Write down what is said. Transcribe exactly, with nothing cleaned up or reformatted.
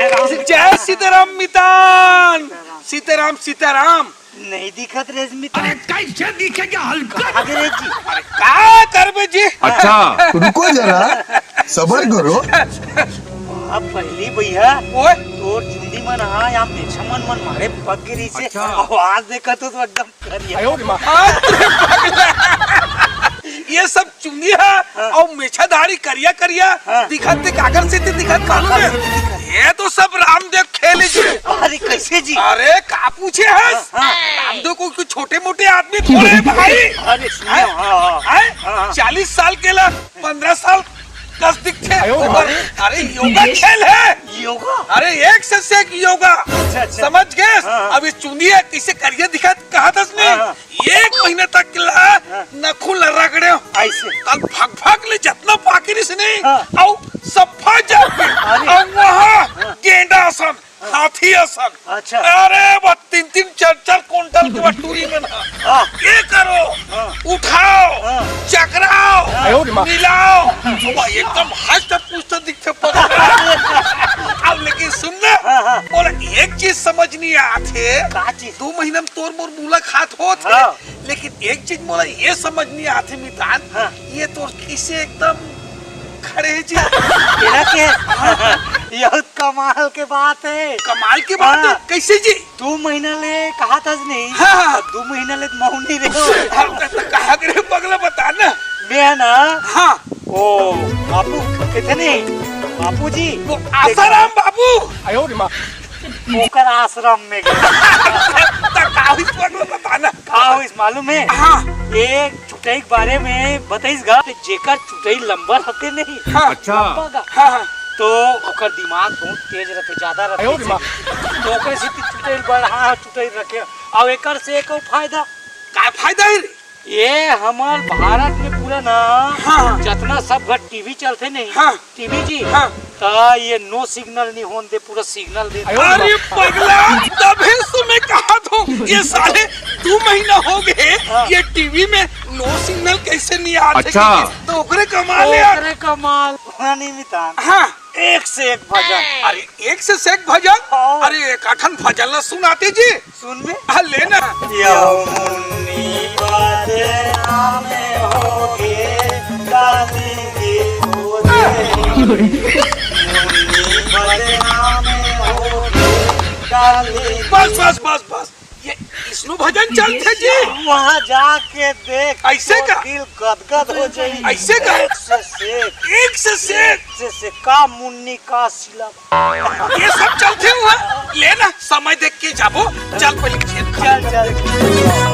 जय सीताराम मितान। सीताराम, सीताराम। नहीं दिखत रे मितान। अरे कैसे दिखे क्या हल्का? अरे जी। अरे का करबे जी? अच्छा। रुको जरा, सबर करो। अब पहली भैया, ओए। तोर चुंदी मन हा या मेछा मन मन मारे पक गिरी से। अच्छा। आवाज देखा तो, तो एकदम करिया। आयो रे माँ। ये सब चुंदी हा हाँ। अउ मेछा दाढ़ी करिया करिया हाँ। दिखत ते काकर से ते दिखत मालूम हे? ये तो सब रामदेव खेले जी। अरे कैसे जी? अरे का पूछे हस? हाँ, हाँ। रामदेव को कोई छोटे मोटे आदमी थोड़े हे भाई। अरे सुनिए, हैं? हाँ, हाँ। हैं? हाँ, हाँ। चालीस साल के ला पंद्रह साल कस दिखथे। अरे, अरे योगा खेल हे। योगा? अरे एक से एक योगा। अच्छा, अच्छा। समझ गे? हाँ, हाँ। अब ये चुंदी हा कैसे करिया दिखत कहा थस नहीं? हाँ, हाँ। एक महीना तक के ला हाँ। नखुन ला रगड़े हो। ऐसे? तब भग भग ले जतना पाकिरिस नहीं, हाँ। अउ सफा जाके, अरे। अउ वहाँ हाँ। गेंडा असन, हाँ। हाथी असन। अच्छा। अरे बस तीन तीन चार चार कुंटल के बटूरी में ना। हाँ। ये करो, हाँ। उठाओ, हाँ। चकराओ, हाँ। मिलाओ। हाँ। वाह, एकदम हष्ट पुष्ट दिखथे पग। अब लेकिन सुन ना, हाँ, हाँ। बोला एक चीज समझ नहीं आथे। का चीज? दो महीना में तोर मोर मुलाकात होत हे। हाँ। लेकिन एक चीज मोला ये समझ नहीं आथे मितान, हाँ। ये तोर किसे एकदम खड़े हे जी। तेरा के? यह कमाल के बात हे। कमाल के बात हे? हाँ। कैसे जी? दू महीना ले कहा थस नहीं? हाँ, हाँ। दू महीना ले मौनी रहे हो। हाँ, तो, तो कहा करे पगला बता ना। मैं ना। हाँ। ओ, बापू, कितने? बापू जी। वो आसाराम बाबू। आयो रे माँ। ओकर आश्रम में गए। त का होइस पगला बता ना। का होइस मालूम हे? हाँ। एक चुटई के बारे में बताइस गा, त जेकर चुटई लंबा रहते नहीं। हाँ। अच्छा। लंबा गा। हाँ, हाँ। तो ओकर दिमाग बहुत तेज रहते, ज्यादा रहते। आयो रे माँ। तो ओकर से चुटई बढ़ा, चुटई रखे। अउ एकर से एक फायदा। का फायदा हे रे? ये हमर भारत में पूरा ना, हाँ। जतना सब घर टीवी चलथे नहीं, हाँ। टीवी जी, हाँ। त ये no signal नहीं होन दे, पूरा signal दे। अरे पगला, तभे से मैं कहा थों, ये साले दू महीना हो गए, हाँ। ये टीवी में no signal कैसे नहीं आथे? अच्छा। तो ओकरे कमाल हे यार। ओकरे कमाल। हाँ, नहीं मितान। हाँ। एक से एक भजन। अरे, एक से एक भजन? हाँ। अरे, एक आठन भजन ला सुनाते जी। सुनबे? हाँ, ले ना। यमुनी बदनाम होगे, डाली गे गोदे। मुन्नी बदनाम होगे, डाली गे बस, बस, बस, बस। ये इसनो भजन चलथे जी। वहाँ जाके देख, ऐसे तो का? दिल गदगद हो जाई। ऐसे का? एक से सेक। एक से सेक। एक से सेक। का मुन्नी का सिला। ये सब चलथे हुआ। ले ना, समय देख के जाबो। चल पहले खेत चल, चल।